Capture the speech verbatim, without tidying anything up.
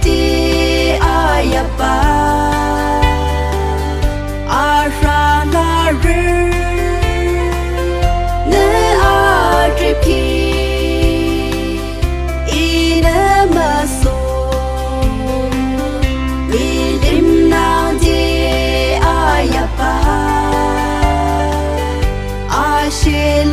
de ayaba, arhang larü, nü atrip ki, inü müso, milim nangde ayaba, ashe